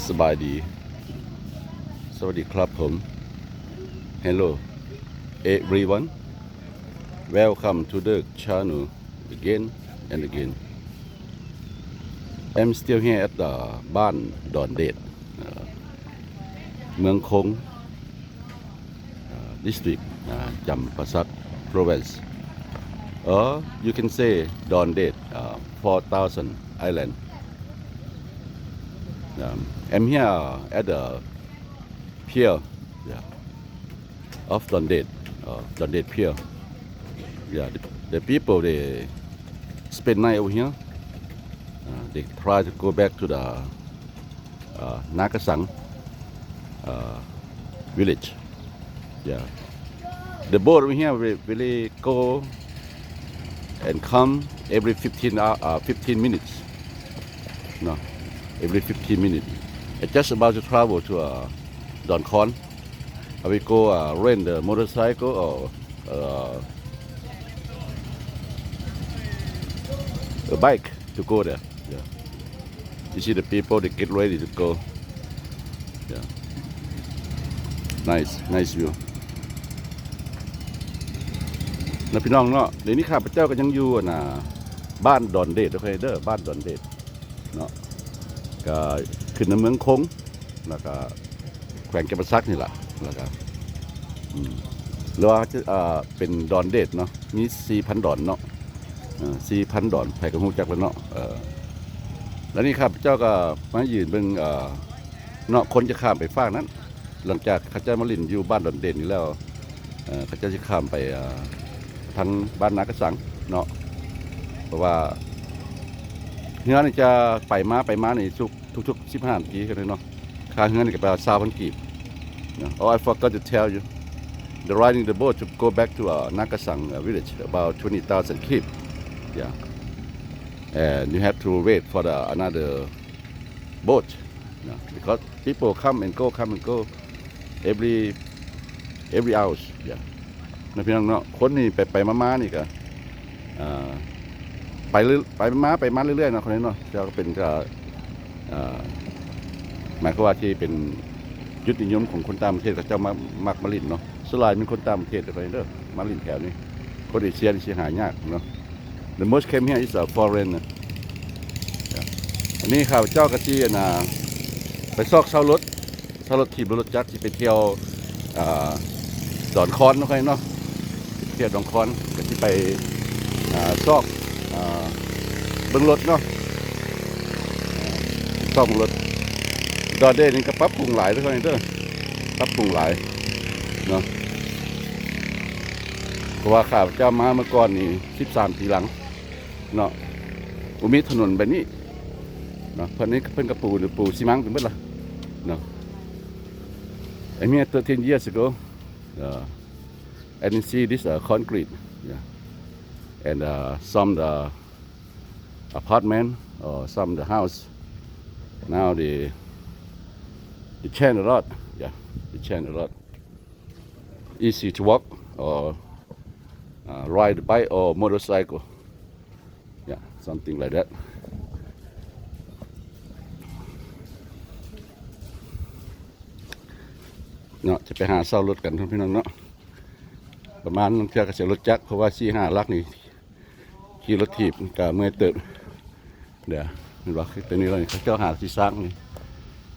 ສະບາຍດີ ສະຫວັດດີຄັບຜົມ Hello everyone, welcome to the channel again and again. I'm still here at the ບ້ານດອນເດດ ເມືອງຄົງ district, ຈຳປາສັກ province, or you can say ດອນເດດ four thousand island. I'm here at the pier, yeah, of ດອນເດດ, ດອນເດດ pier. Yeah, the, the people, they spend night over here. They try to go back to the ນາກະສັງ village. Yeah. The boat over here will, will go and come every fifteen hour, uh, fifteen minutes. No, every fifteen minutes. I just about to travel to, uh, ດອນຄອນ. I will go, uh, rent the motorcycle or, uh, a bike to go there. Yeah. You see the people, they get ready to go. Yeah. Nice, nice view. ນະພີ່ນ້ອງເນາະ, ດຽວນີ້ຂ້າພະເຈົ້າກໍຍັງຢູ່ ອັນນ່າ ບ້ານດອນເດດ ໂອເຄເດີ ບ້ານດອນເດດເນາະ, ກໍຂຶ້ນໃນເມືອງຄົງ ແລ້ວກໍ ແຂວງຈຳປາສັກນີ້ລະ ແລ້ວກະ ອືມ ຫຼືວ່າ ເອີ ເປັນດອນເດດເນາະ, ມີສີ່ພັນດອນເນາະ, ເອີ ສີ່ພັນດອນ ໃຜກໍຮູ້ຈັກແລ້ວເນາະ. ເອີ ແລ້ວນີ້ຂ້າພະເຈົ້າກໍມາຢືນເບິ່ງ ເອີ ເນາະ ຄົນຈະຂ້າມໄປຟາກນັ້ນ, ຫຼັງຈາກເຂົາເຈົ້າມາຫຼິ້ນຢູ່ບ້ານດອນເດດນີ້ແລ້ວ ເອີ ເຂົາເຈົ້າຊິຂ້າມໄປ ເອີ ທາງບ້ານນາກະສັງເນາະ, ເພາະວ່າເຮືອນີ້ຈະໄປມາ ໄປມານີ້ ທຸກ ທຸກໆສິບຫ້ານາທີເທົ່ານັ້ນເນາະ. ຄ່າເຮືອນີ້ກໍປະມານຊາວພັນກີບເນາະ. Oh, I forgot to tell you. The riding the boat to go back to, uh, Nakasang, uh, village, about twenty thousand kip. Yeah. And you have to wait for the another boat, you know, because people come and go, come and go every, every hours. Yeah. ນະພີ່ນ້ອງເນາະ, ຄົນນີ້ໄປໄປມາມານີ້ກະ ເອີ ໄປເລື້ອຍ ໄປມາໄປມາເລື້ອຍໆເນາະ ຄົນນີ້ເນາະ. ແຕ່ວ່າເປັນ ເອີ ເອີ ໝາຍຄວາມວ່າທີ່ເປັນຈຸດນິຍົມຂອງຄົນຕ່າງປະເທດ ເຂົາເຈົ້າມັກ ມັກມາຫຼິ້ນເນາະ. ສ່ວນຫຼາຍແມ່ນຄົນຕ່າງປະເທດເດີ ມາຫຼິ້ນແຖວນີ້, ຄົນເອເຊຍນີ້ຊິຫາຍາກເນາະ. The most came here is a foreigner. ອັນນີ້ຂ້າພະເຈົ້າກໍຊິ ອັນນ່າ ໄປຊອກເຊົ່າລົດ ເຊົ່າລົດຖີບ ຫຼືລົດຈັກ ຊິໄປທ່ຽວ ອ່າ ດອນຄອນເນາະ ເນາະ, ໄປທ່ຽວດອນຄອນ ກໍຊິໄປ ອ່າ ຊອກ ອ່າ ເບິ່ງລົດເນາະ, ຊອກເບິ່ງລົດ. ດອນເດດນີ້ກໍປັບປຸງຫຼາຍເດີ ເດີ ປັບປຸງຫຼາຍເນາະ, ເພາະວ່າຂ້າພະເຈົ້າມາເມື່ອກ່ອນນີ້ ສິບສາມປີຫຼັງເນາະ ບໍ່ມີຖະໜົນແບບນີ້ເນາະ. ເພິ່ນນີ້ ເພິ່ນກໍປູ ປູຊີມັງໄປໝົດລະເນາະ. I'm here thirteen years ago, uh, and you see this, uh, concrete, yeah, and, uh, some the apartment or some the house. Now they, they change a lot, yeah, they change a lot. Easy to walk or, uh, ride bike or motorcycle. Yeah, something like that. ເນາະ ຈະໄປຫາເຊົ່າລົດກັນເນາະ ພີ່ນ້ອງເນາະ. ປະມານ ລາງເທື່ອກໍເສຍລົດຈັກ ເພາະວ່າສີ່ຫ້າຫຼັກນີ້ ຂີ່ລົດຖີບກໍເມື່ອຍເຕີບ. ເດີ ເຫັນບໍ່? ຄືຕົວນີ້ເລີຍ ເຂົາເຈົ້າຫາທີ່ສ້າງນີ້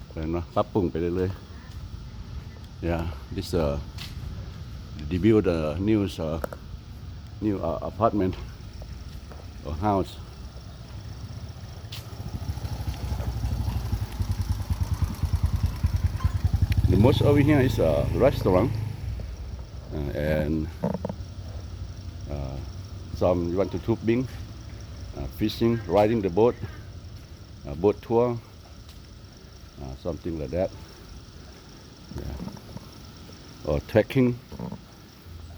ເຫັນບໍ່? ປັບປຸງໄປເລື້ອຍໆ. Yeah, this, uh, they build a new, uh, new, uh, apartment or house. The most over here is a restaurant, uh, and, uh, some you want to tubing, uh, fishing, riding the boat, uh, boat tour, uh, something like that. Yeah. Or trekking.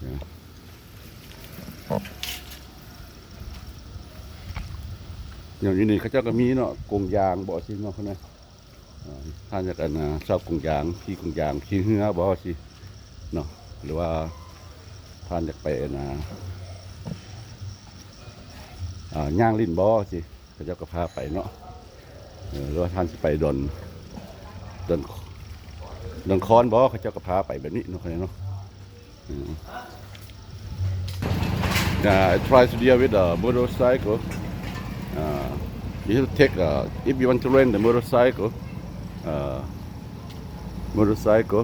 Yeah. ຢ່າງຢູ່ນີ້ເຂົາເຈົ້າກໍມີເນາະ ກົງຢາງບໍ່ ຊິເນາະ ເພິ່ນນະ. ອ່າ ທ່ານຢາກ ອັນນ່າ ເຊົ່າກົງຢາງ ຂີ່ກົງຢາງ ຂີ່ເຮືອບໍ່ ຊິເນາະ ຫຼືວ່າທ່ານຢາກໄປ ອັນນ່າ ອ່າ ຍ່າງຫຼິ້ນບໍ່ ຊິ ເຂົາເຈົ້າກໍພາໄປເນາະ. ເອີ ຫຼືວ່າທ່ານຊິໄປດອນ ດອນ ດອນຄອນບໍ ເຂົາເຈົ້າກໍພາໄປແບບນີ້ເນາະ ເນາະ. ອືມ Uh, I try to deal with a motorcycle. Uh, you have to take, uh, if you want to rent a motorcycle, uh, motorcycle,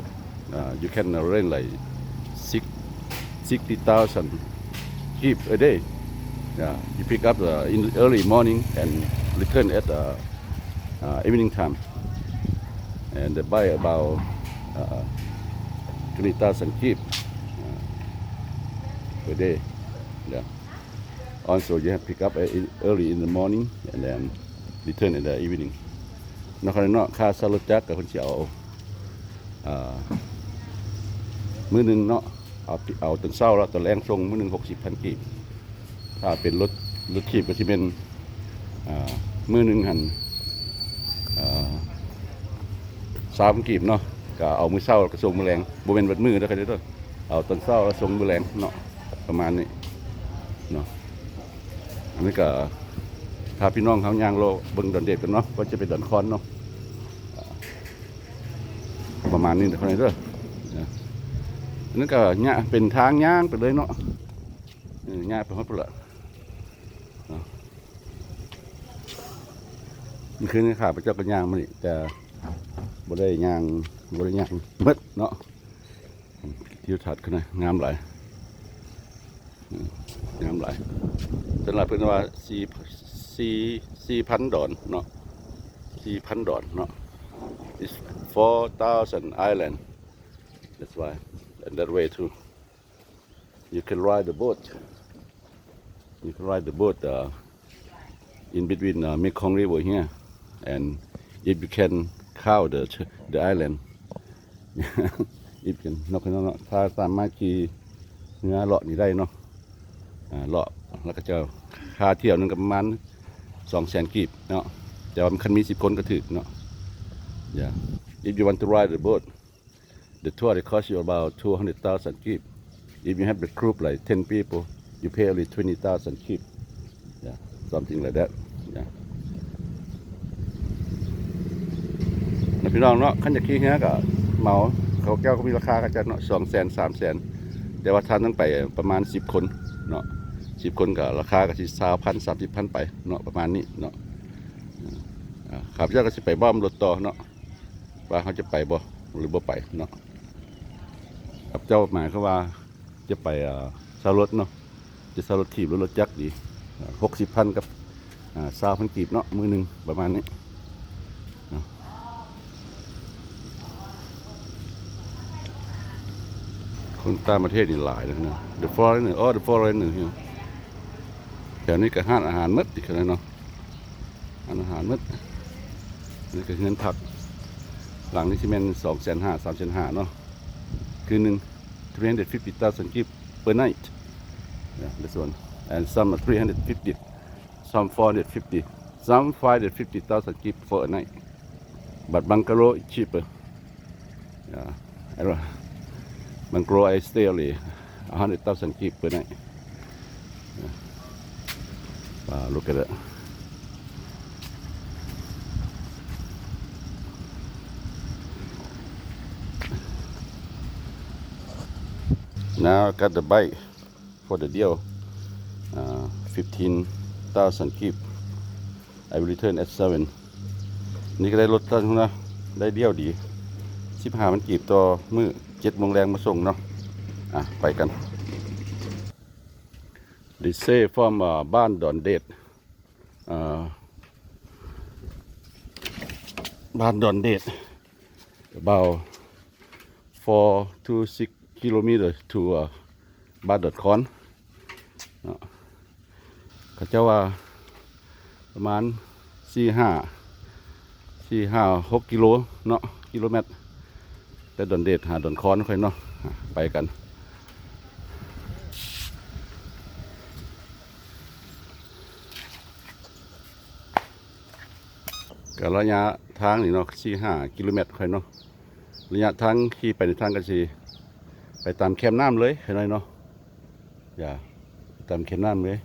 uh, you can rent, like, six, sixty thousand kip a day. Yeah, you pick up, uh, in the early morning and return at, uh, uh, evening time. And they buy about, uh, twenty thousand kip, uh, per day. Yeah. Also, you have pick up, uh, in, early in the morning and then return in the evening. ເນາະ ເນາະ ຄ່າເຊົ່າລົດຈັກກໍເພິ່ນຊິເອົາ ອ່າ ມື້ໜຶ່ງເນາະ ເອົາ ເອົາຕອນເຊົ້າແລ້ວຕອນແລງສົ່ງ ມື້ໜຶ່ງຫົກສິບພັນກີບ. ຖ້າເປັນລົດ ລົດຖີບກໍຊິແມ່ນ ອ່າ ມື້ໜຶ່ງຫັ້ນ ອ່າ ຊາວພັນກີບເນາະ ກໍເອົາມື້ເຊົ້າແລ້ວກໍສົ່ງມື້ແລງ ບໍ່ແມ່ນເບິດມື້ເດີ ເດີ ເອົາຕອນເຊົ້າແລ້ວສົ່ງມື້ແລງເນາະ ປະມານນີ້ເນາະ. ອັນນີ້ກໍພາພີ່ນ້ອງເຮົາຍ່າງເລາະເບິ່ງດອນເດດກັນເນາະ ກ່ອນຈະໄປດອນຄອນເນາະ ປະມານນີ້ເດີ ເດີ. ອັນນັ້ນກໍຍະ ເປັນທາງຍ່າງໄປເລີຍເນາະ ເອີ ຍ່າງໄປຮອດພຸ້ນລະເນາະ. ມື້ຄືນນີ້ຂ້າພະເຈົ້າກໍຍ່າງມານີ້ ແຕ່ບໍ່ໄດ້ຍ່າງ ບໍ່ໄດ້ຍ່າງໝົດເນາະ. ທິວທັດຂ້າງໃນງາມຫຼາຍ ອືມ ງາມຫຼາຍ. ສ່ວນຫຼາຍເພິ່ນວ່າສີ່ ສີ່ ສີ່ພັນດອນເນາະ ສີ່ພັນດອນເນາະ. It's four thousand island. That's why. And that way too. You can ride the boat. You can ride the boat, uh, in between, uh, Mekong River here. And if you can count the, the island, if you can ເນາະ ເນາະ ຖ້າສາມາດຂີ່ເຮືອເລາະນີ້ໄດ້ເນາະ ອ່າ ເລາະ ແລ້ວກໍຈະ ຄ່າຖ້ຽວໜຶ່ງກໍປະມານສອງແສນກີບເນາະ ແຕ່ວ່າຄັນມີສິບຄົນກໍຖືກເນາະ. Yeah. If you want to ride the boat, the tour, it cost you about two hundred thousand kip. If you have the group, like, ten people, you pay only twenty thousand kip. Yeah, something like that. Yeah. ນະພີ່ນ້ອງເນາະ ຄັນຢາກຂີ່ເຮືອກໍເໝົາ ເຂົາເຈົ້າກໍມີລາຄາເຂົາເຈົ້າເນາະ ສອງແສນ ສາມແສນ. ແຕ່ວ່າທ່ານຕ້ອງໄປປະມານສິບຄົນເນາະ ສິບຄົນກໍລາຄາກໍຊິຊາວພັນ ສາມສິບພັນໄປເນາະ ປະມານນີ້ເນາະ. ອ່າ ຂ້າພະເຈົ້າກໍຊິໄປບ້ອມລົດຕໍ່ເນາະ ວ່າເຮົາຈະໄປບໍ່ ຫຼືບໍ່ໄປເນາະ. ຂ້າພະເຈົ້າໝາຍຄວາມວ່າຈະໄປ ອ່າ ເຊົ່າລົດເນາະ ຈະເຊົ່າລົດຖີບ ຫຼືລົດຈັກດີ ອ່າ ຫົກສິບພັນກັບ ອ່າ ຊາວພັນກີບເນາະ ມື້ໜຶ່ງປະມານນີ້ເນາະ. ຄົນຕ່າງປະເທດນີ້ຫຼາຍເນາະ the foreigner, all the foreigner here. ແຖວນີ້ກໍຮ້ານອາຫານໝົດອີກແລ້ວເນາະ ຮ້ານອາຫານໝົດ. ນີ້ກໍເຮືອນພັກ ຫຼັງນີ້ຊິແມ່ນສອງແສນຫ້າ ສາມແສນຫ້າເນາະ ຄືນໜຶ່ງ three hundred fifty thousand kip per night. Yeah, this one. And some are three hundred fifty, some four hundred fifty, some five hundred fifty thousand kip for a night. But bungalow is cheaper. Yeah. I don't, bungalow I stay only a hundred thousand kip per night. Yeah. Wow, look at that. Now I got the bike for the deal. Uh, fifteen thousand kip. I will return at seven. ນີ້ກໍໄດ້ລົດແລ້ວນະ ໄດ້ດຽວດີ ສິບຫ້າພັນກີບຕໍ່ມື້ ເຈັດໂມງແລງມາສົ່ງເນາະ. ອ່ະ ໄປກັນ. They say from, uh, ບ້ານດອນເດດ ອ່າ ບ້ານດອນເດດ about four to six kilometer to, uh, ບ້ານດອນຄອນເນາະ. ເຂົາເຈົ້າວ່າປະມານສີ່ຫ້າ ສີ່ຫ້າຫົກກິໂລເນາະ ກິໂລແມັດ ແຕ່ດອນເດດຫາດອນຄອນຂ້ອຍເນາະ. ໄປກັນ. ກະໄລຍະທາງນີ້ເນາະ ສີ່ຫ້າກິໂລແມັດຂ້ອຍເນາະ. ໄລຍະທາງຂີ່ໄປໃນທາງກະຊິໄປຕາມແຄມນ້ຳເລີຍຂ້ອຍເນາະ. ຢ່າ ຕາມແຄມນ້ຳເລີຍ.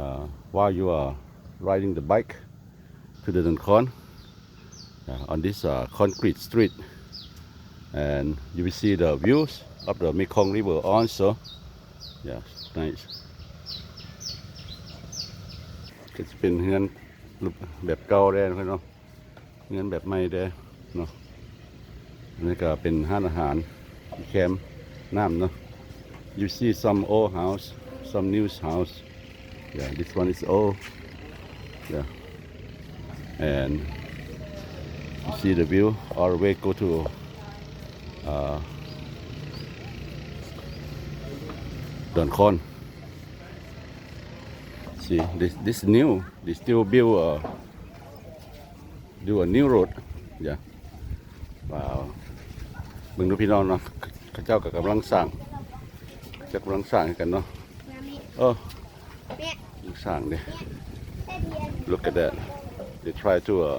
Uh, while you are riding the bike to the Dongkhon, uh, on this uh, concrete street, and you will see the views of the Mekong River also. Yeah, nice. ກໍຈະເປັນເຮືອນແບບເກົ່າແດ່ເນາະ ເຮືອນແບບໃໝ່ແດ່ເນາະ. ອັນນີ້ກໍເປັນຮ້ານອາຫານ ແຄມນ້ຳເນາະ. You see some old house, some new house. Yeah, this one is old. Yeah. And you see the view all the way go to uh, Don Khon. See, this this new, they still build a do a new road. Yeah. Wow. ເບິ່ງດູພີ່ນ້ອງເນາະ ເຂົາເຈົ້າກໍກຳລັງສ້າງ ເຂົາເຈົ້າກຳລັງສ້າງຄືກັນເນາະ. ເອີ ສ້າງເດ້. Look at that. They try to uh,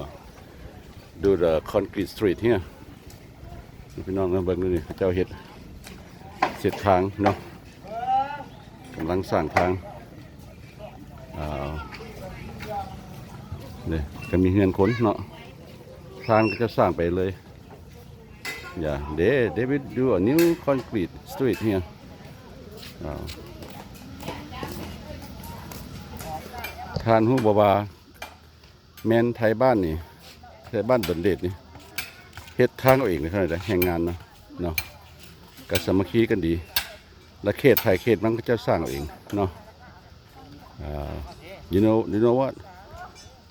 do the concrete street here. ພີ່ນ້ອງເນາະ ເບິ່ງດູນີ້ ເຂົາເຈົ້າເຮັດເສັ້ນທາງເນາະ ກຳລັງສ້າງທາງ. ອ່າ ນີ້ກໍມີເຮືອນຄົນເນາະ ທາງກໍຈະສ້າງໄປເລີຍ. Yeah, they they will do a new concrete street here. ອ່າ ທ່ານຮູ້ບໍ່ວ່າ ແມ່ນໄທບ້ານນີ້ ໄທບ້ານດອນເດດນີ້ ເຮັດທາງເອົາເອງເລີຍ ແຮງງານເນາະ ເນາະ ກໍສາມັກຄີກັນດີ ແລະເຂດໃຜເຂດມັນ ເຂົາເຈົ້າສ້າງເອົາເອງເນາະ. ອ່າ you know, you know what,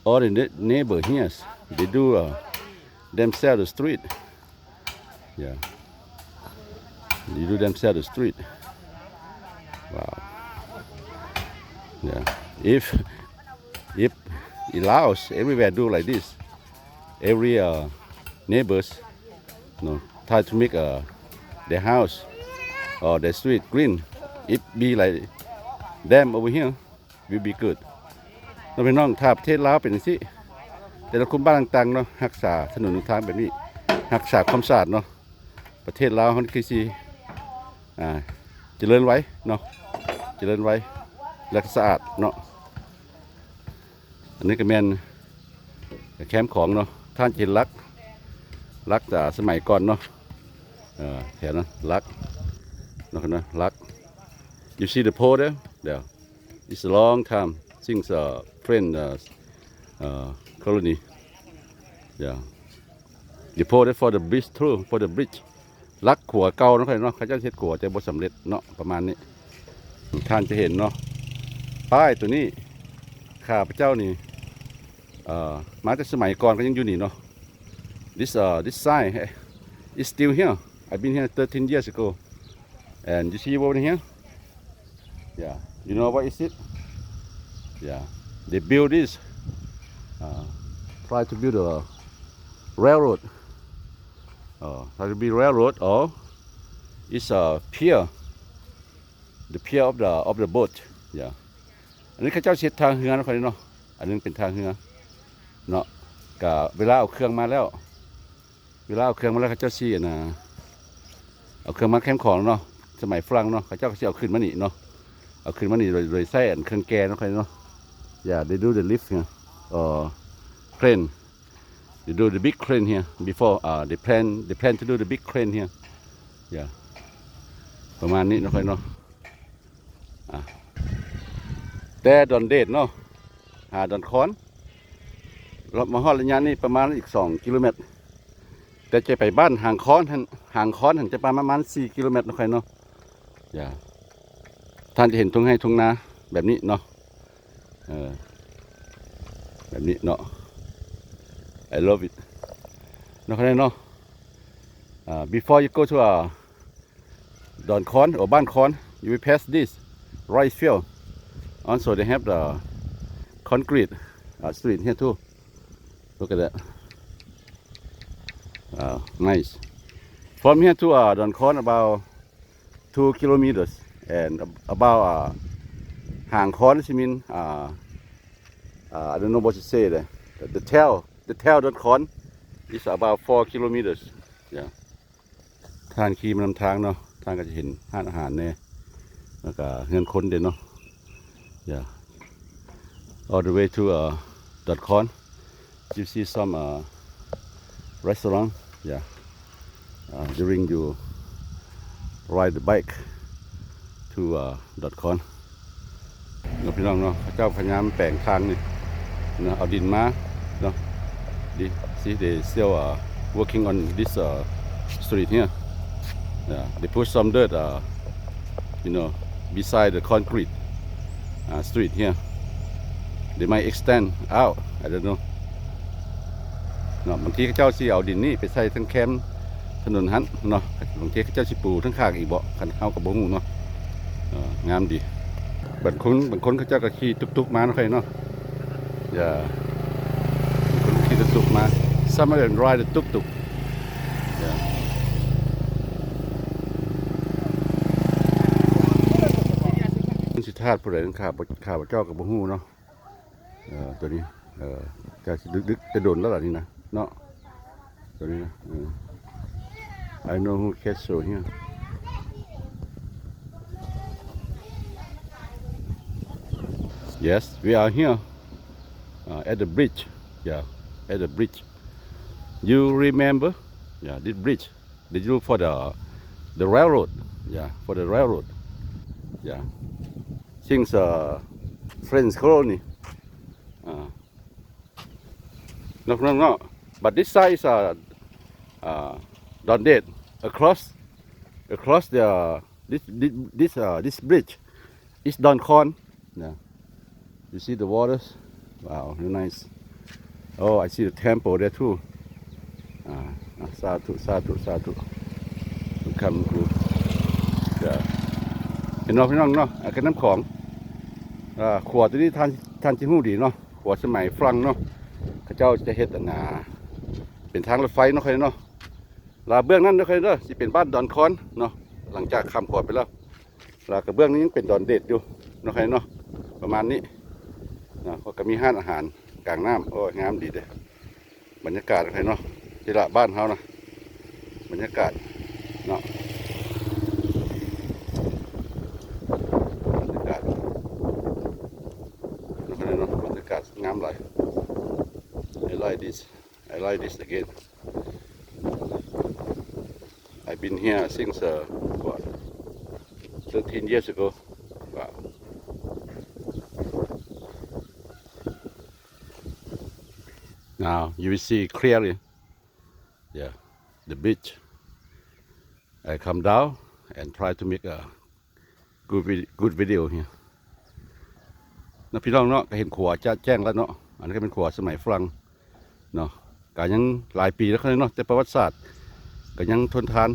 all the ne- neighbor here, they do uh, themselves the street. Yeah. They do themselves the street. Wow. Yeah. If if in Laos, everywhere do like this. Every uh, neighbors, you know, try to make uh, their house or their street green. It be like them over here. Will be good ເນາະ ພີ່ນ້ອງ. ຖ້າປະເທດລາວເປັນຈັ່ງຊີ້ ແຕ່ລະຄຸ້ມບ້ານຕ່າງໆເນາະ ຮັກສາຖະໜົນຫົນທາງແບບນີ້ ຮັກສາຄວາມສະອາດເນາະ ປະເທດລາວເຮົານີ້ຄືຊິ ອ່າ ຈະເລີນໄວເນາະ ຈະເລີນໄວ ແລະກໍສະອາດເນາະ. ອັນນີ້ກໍແມ່ນແຄມຂອງເນາະ ທ່ານຈະເຫັນຫຼັກ ຫຼັກຈາກສະໄໝກ່ອນເນາະ ເອີ ແຖວນັ້ນຫຼັກເນາະ ຫຼັກ. You see the pole there? There. It's a long time since uh, French uh, uh, colony. Yeah. They pour it for the bridge too, for the bridge. ຫຼັກຂົວເກົ່າເນາະ ເນາະ ເຂົາເຈົ້າເຮັດຂົວແຕ່ບໍ່ສຳເລັດເນາະ ປະມານນີ້. ທ່ານຈະເຫັນເນາະ ປ້າຍໂຕນີ້ ຂ້າພະເຈົ້ານີ້ ເອີ ມາແຕ່ສະໄໝກ່ອນກໍຍັງຢູ່ນີ້ເນາະ. This uh, this sign eh, is still here. I've been here thirteen years ago. And you see over here? Yeah. You know what is it? Yeah. They build this. Uh, try to build a railroad. Uh, try to build railroad or it's a pier. The pier of the of the boat. Yeah. ອັນນີ້ເຂົາເຈົ້າເຮັດທ່າເຮືອເນາະ ຂ້ອຍເນາະ. ອັນນີ້ເປັນທ່າເຮືອເນາະ. ກະເວລາເອົາເຄື່ອງມາແລ້ວ ເວລາເອົາເຄື່ອງມາແລ້ວ ເຂົາເຈົ້າຊິອັນນ່າ ເອົາເຄື່ອງມາແຄມຂອງເນາະ ສະໄໝຝຣັ່ງເນາະ ເຂົາເຈົ້າກໍຊິເອົາຂຶ້ນມານີ້ເນາະ ເອົາຂຶ້ນມານີ້ໂດຍໂດຍໃຊ້ອັນເຄື່ອງແກ່ເນາະ ຂ້ອຍເນາະ. Yeah, they do the lift here or crane. They do the big crane here before uh, they plan they plan to do the big crane here. Yeah. ປະມານນີ້ເນາະ ຂ້ອຍເນາະ. ອ່າ ແຕ່ດອນເດດເນາະ ຫາດອນຄອນ ເລາະມາຮອດໄລຍະນີ້ປະມານອີກສອງກິໂລແມັດ ແຕ່ຈະໄປບ້ານຫາງຄອນຫັ້ນ ຫາງຄອນຫັ້ນຈະປະມານສີ່ກິໂລແມັດເນາະ ຂ້ອຍເນາະ. ຢ່າ ທ່ານຈະເຫັນທົ່ງໄຮ່ທົ່ງນາແບບນີ້ເນາະ ເອີ ແບບນີ້ເນາະ. I love it ເນາະ ຂ້ອຍເນາະ. Uh, before you go to uh, Don Khon or Ban Khon, you will pass this rice field. Also, they have the concrete uh, street here too. Look at that. Uh, nice. From here to uh, Don Khon about two kilometers, and ab- about uh, Hang Khon, I mean, uh, uh, I don't know what to say there. The, the tail, the tail Don Khon is about four kilometers. Yeah. ທ່ານຂີ່ມານຳທາງເນາະ ທ່ານກໍຈະເຫັນຮ້ານອາຫານແດ່ ແລ້ວກໍເຮືອນຄົນເດ້ເນາະ. Yeah. All the way to uh, Don Khon. You see some uh, restaurant, yeah, uh, during you ride the bike to, uh, Don Khon ເນາະ ພີ່ນ້ອງເນາະ. ເຂົາເຈົ້າພະຍາຍາມແປງທາງນີ້ເນາະ ເອົາດິນມາເນາະ. This, see, they still, uh, working on this, uh, street here. Yeah, they put some dirt, uh, you know, beside the concrete, uh, street here. They might extend out, I don't know ເນາະ. ບາງທີເຂົາເຈົ້າຊິເອົາດິນນີ້ໄປໃສ່ທາງແຄມຖະໜົນຫັ້ນເນາະ, ບາງທີເຂົາເຈົ້າຊິປູທາງຂ້າງອີກບໍ ຄັນເຮົາກໍບໍ່ຮູ້ເນາະ. ເອີ ງາມດີ. ບາງຄົນ ບາງຄົນເຂົາເຈົ້າກໍຂີ່ຕຸກໆມາເນາະ ຂ້ອຍເນາະ. Yeah, ບາງຄົນຂີ່ຕຸກໆມາ. Some of them ride the tuk-tuk. Yeah. ມັນຊິທາດຜູ້ໃດນັ້ນ ຂ້າພະເຈົ້າກໍບໍ່ຮູ້ເນາະ. ເອີ ຕົວນີ້ ເອີ ກະຊິດຶກໆ ແຕ່ດົນແລ້ວລະນີ້ນະເນາະ ຕົວນີ້ນະ. ເອີ I know who castle here. Yes, we are here, uh, at the bridge. Yeah, at the bridge. You remember? Yeah, this bridge. They use for the, the railroad. Yeah, for the railroad. Yeah. Since, uh, French colony. Uh, no, no, no. But this side is, uh, uh, Don Date. Across, across the, this, this, this, uh, this bridge is Don Khon. Yeah. You see the waters? Wow, very nice. Oh, I see the temple there too. ອາ ສາທຸ ສາທຸ ສາທຸ ຄຳຄູ. ເຫັນບໍ່ພີ່ນ້ອງເນາະ ອັນ ກະນ້ຳຂອງ. ອາ ຂົວຕົວນີ້ທ່ານ ທ່ານຊິຮູ້ດີເນາະ ຂົວສະໄໝຝຣັ່ງເນາະ ເຂົາເຈົ້າຈະເຮັດ ອັນນາ ເປັນທາງລົດໄຟເນາະ ຂ້ອຍເນາະ. ລະເບື້ອງນັ້ນເດີ ຂ້ອຍເດີ ຊິເປັນບ້ານດອນຄອນເນາະ ຫຼັງຈາກຂ້າມຂົວໄປແລ້ວ. ລະກະເບື້ອງນີ້ຍັງເປັນດອນເດດຢູ່ເນາະ ຂ້ອຍເນາະ ປະມານນີ້ເນາະ. ເຂົາກະມີຮ້ານອາຫານກາງນ້ຳ. ໂອ້ຍ ງາມດີເດ້ ບັນຍາກາດ ຂ້ອຍເນາະ. ທີ່ລະບ້ານເຮົານະ ບັນຍາກາດເນາະ ບັນຍາກາດເນາະ ບັນຍາກາດງາມຫຼາຍ. I like this. I like this again. I've been here since, uh, what, thirteen years ago. Wow. Now you will see clearly, yeah, the beach. I come down and try to make a good vid-, good video here ເນາະ ພີ່ນ້ອງເນາະ. ກະເຫັນຂົວຈະແຈ້ງແລ້ວເນາະ ອັນນີ້ກະເປັນຂົວສະໄໝຝຣັ່ງເນາະ ກະຍັງຫຼາຍປີແລ້ວເນາະ ແຕ່ປະຫວັດສາດກະຍັງທົນທານ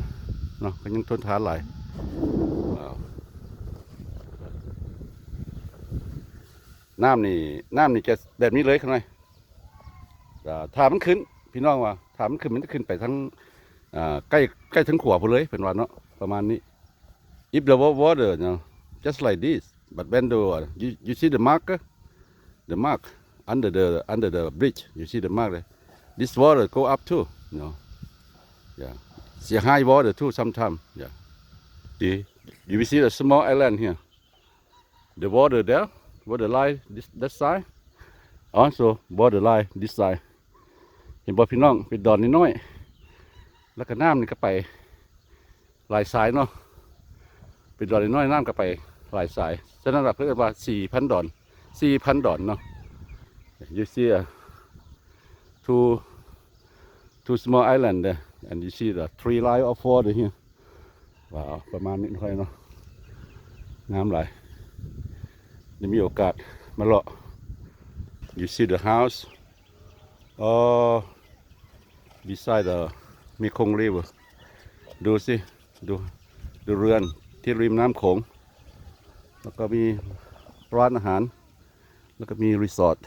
ເນາະ ກະຍັງທົນທານຫຼາຍ. ວ້າວ ນ້ຳນີ້ ນ້ຳນີ້ຈະແບບນີ້ເລີຍຂ້າງໃນ. ອາ ຖ້າມັນຂຶ້ນ ພີ່ນ້ອງວ່າ ຖ້າມັນຂຶ້ນ ມັນຈະຂຶ້ນໄປທາງ ອາ ໃກ້ ໃກ້ເທິງຂົວພຸ້ນເລີຍ ເພິ່ນວ່າເນາະ ປະມານນີ້. If the wa-, water, you know, just like this, but when the, you, you see the mark, the mark under the, under the bridge, you see the mark there? This water go up too, you know. Yeah. See high water too sometime. Yeah. See, you will see the small island here. The border there, border line this, that side, also border line this side. ເຫັນບໍ່ພີ່ນ້ອງ ເປັນດອນນ້ອຍໆ ແລ້ວກະນ້ຳນີ້ກະໄປຫຼາຍສາຍເນາະ ເປັນດອນນ້ອຍໆ ນ້ຳກະໄປຫຼາຍສາຍ. ສະນັ້ນລະເພິ່ນເອີ້ນວ່າສີ່ພັນດອນ ສີ່ພັນດອນເນາະ. You see, uh, two, two small island there, and you see the three line of water here. ວ້າວ ປະມານນີ້ເນາະ ເນາະ ງາມຫຼາຍ ໄດ້ມີໂອກາດມາເລາະ. You see the house, uh, beside the Mekong River. ດູຊິ ດູ ດູເຮືອນທີ່ລິມນ້ຳໂຂງ ແລ້ວກະມີຮ້ານອາຫານ ແລ້ວກະມີຣີສອດ.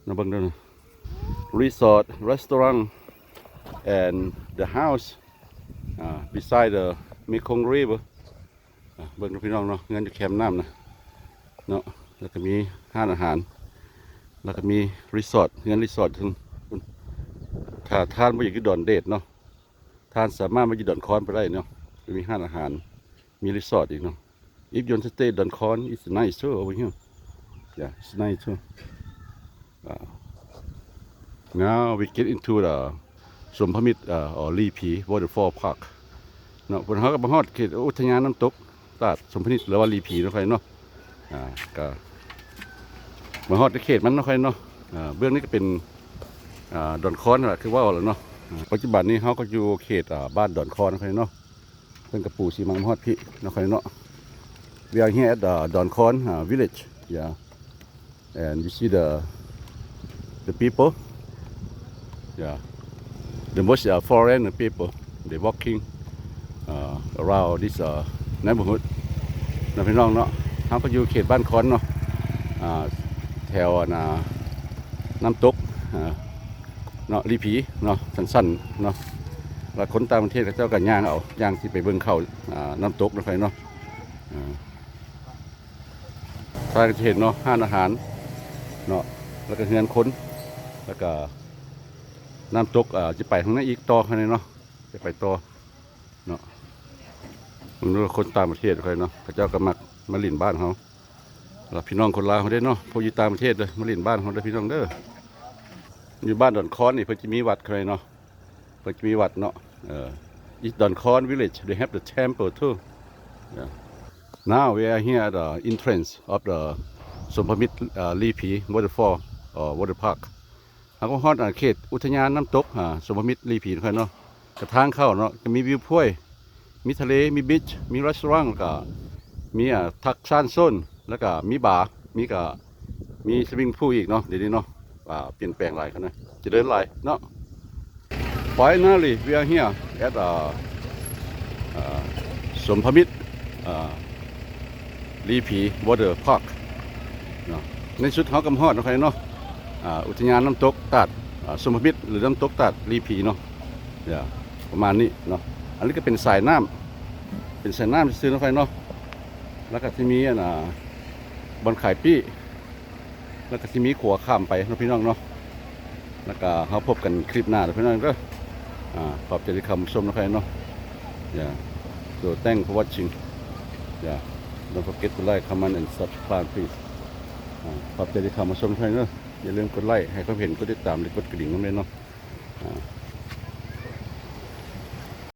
ມາເບິ່ງເດີ resort, restaurant and the house, uh, beside the Mekong River. ເບິ່ງເດີພີ່ນ້ອງເນາະ ເຮືອນຢູ່ແຄມນ້ຳນະເນາະ ແລ້ວກະມີຮ້ານອາຫານ ແລ້ວກະມີຣີສອດ ເຮືອນຣີສອດເທິງພຸ້ນ. ຖ້າທ່ານບໍ່ຢາກຢູ່ດອນເດດເນາະ ທ່ານສາມາດມາຢູ່ດອນຄອນໄປໄດ້ເນາະ ຈະມີຮ້ານອາຫານ ມີຣີສອດອີກເນາະ. If you want to stay Don Khon, it's nice too over here. Yeah, it's nice too. Uh, now we get into the ສົມພະມິດ ເອີ ຫຼື ລີຜີ Waterfall Park ເນາະ. ພວກເຮົາກໍມາຮອດເຂດອຸທະຍານນ້ຳຕົກຕາດສົມພະມິດ ຫຼືວ່າລີຜີເນາະ ຂ້ອຍເນາະ. ອ່າ ກໍມາຮອດໃນເຂດມັນເນາະ ຂ້ອຍເນາະ. ອ່າ ເບື້ອງນີ້ກໍເປັນ ອ່າ ດອນຄອນນັ້ນແຫຼະ ຄືເວົ້າແລ້ວເນາະ. ອ່າ ປັດຈຸບັນນີ້ເຮົາກໍຢູ່ເຂດ ອ່າ ບ້ານດອນຄອນເນາະ ຂ້ອຍເນາະ. ເພິ່ນກໍປູຊີມັງມາຮອດພີ້ເນາະ ຂ້ອຍເນາະ. We are here at the Donkhon, uh, village. Yeah. And you see the, the people. Yeah. The most, uh, foreign people. They walking, uh, around this, uh, neighborhood. ເນາະ ພີ່ນ້ອງເນາະ. ເຮົາກໍຢູ່ເຂດບ້ານຄອນເນາະ. ອ່າ ແຖວ ອັນ ອ່າ ນ້ຳຕົກ ອ່າ ເນາະ ລີຜີເນາະ ສັ້ນໆເນາະ. ແລ້ວຄົນຕ່າງປະເທດເຂົາເຈົ້າກໍຍ່າງເອົາ ຍ່າງຊິໄປເບິ່ງເຂົາ ອ່າ ນ້ຳຕົກເນາະ ຂ້ອຍເນາະ. ອ່າ ທ່ານກໍຈະເຫັນເນາະ ຮ້ານອາຫານເນາະ ແລ້ວກໍເຮືອນຄົນ ແລ້ວກໍນ້ຳຕົກ ອ່າ ຈະໄປທາງນັ້ນອີກຕໍ່ ຂ້ອຍເນາະ ຈະໄປຕໍ່ເນາະ. ເບິ່ງດູ ຄົນຕ່າງປະເທດຂ້ອຍເນາະ ເຂົາເຈົ້າກໍມັກມາຫຼິ້ນບ້ານເຮົາ. ແລ້ວພີ່ນ້ອງຄົນລາວເຮົາເດ້ເນາະ ພວກຢູ່ຕ່າງປະເທດເດີ ມາຫຼິ້ນບ້ານເຮົາເດີ ພີ່ນ້ອງເດີ. ຢູ່ບ້ານດອນຄອນນີ້ເພິ່ນຈະມີວັດຂ້ອຍເນາະ ເພິ່ນຈະມີວັດເນາະ. ເອີ East Donkhon village, they have the temple too. Yeah. Now we are here at the entrance of the ສົມພະມິດ ເອີ ລີຜີ Waterfall or Water Park. ເຮົາກໍຮອດ ອ່າ ເຂດອຸທະຍານນ້ຳຕົກ ອ່າ ສົມພະມິດລີຜີເນາະ ຂ້ອຍເນາະ. ກະທາງເຂົ້າເນາະ ຈະມີວິວພອຍ ມີທະເລ ມີບີດ ມີ restaurant ແລ້ວກະມີ ອ່າ Thaksan Zone ແລ້ວກະມີບາ ມີກະມີ swimming pool ອີກເນາະ. ດຽວນີ້ເນາະ ອ່າ ປ່ຽນແປງຫຼາຍຂະໜາດ ຈະເລີນຫຼາຍເນາະ. Finally we are here at, uh, uh, ສົມພະມິດ ອ່າ ລີຜີ Water Park ເນາະ. ໃນທີ່ສຸດເຮົາກໍມາຮອດເນາະ ຂ້ອຍເນາະ ອ່າ ອຸທະຍານນ້ຳຕົກຕາດ ອ່າ ສົມພະມິດ ຫຼື ນ້ຳຕົກຕາດລີຜີເນາະ. ຢ່າ ປະມານນີ້ເນາະ. ອັນນີ້ກໍເປັນສາຍນ້ຳ ເປັນສາຍນ້ຳຊື່ໆເນາະ ຂ້ອຍເນາະ. ແລ້ວກໍທີ່ມີ ອັນ ອ່າ ບ່ອນຂາຍປີ້ ແລ້ວກໍຊິມີຂົວຂ້າມໄປເນາະ ພີ່ນ້ອງເນາະ. ແລ້ວກໍເຮົາພົບກັນຄລິບໜ້າເດີ ພີ່ນ້ອງເດີ. ອ່າ ຂອບໃຈທີ່ເຂົ້າມາຊົມເນາະ ຂ້ອຍເນາະ. Yeah. So thanks for watching. Yeah. Don't forget to like, comment and subscribe please. ອ່າ ຂອບໃຈທີ່ເຂົ້າມາຊົມເນາະ ຂ້ອຍເນາະ. ຢ່າລືມກົດໄລ ໃຫ້ຄວາມເຫັນ ກົດຕິດຕາມ ແລະ ກົດກະດິ່ງນຳເດີເນາະ. ອ່າ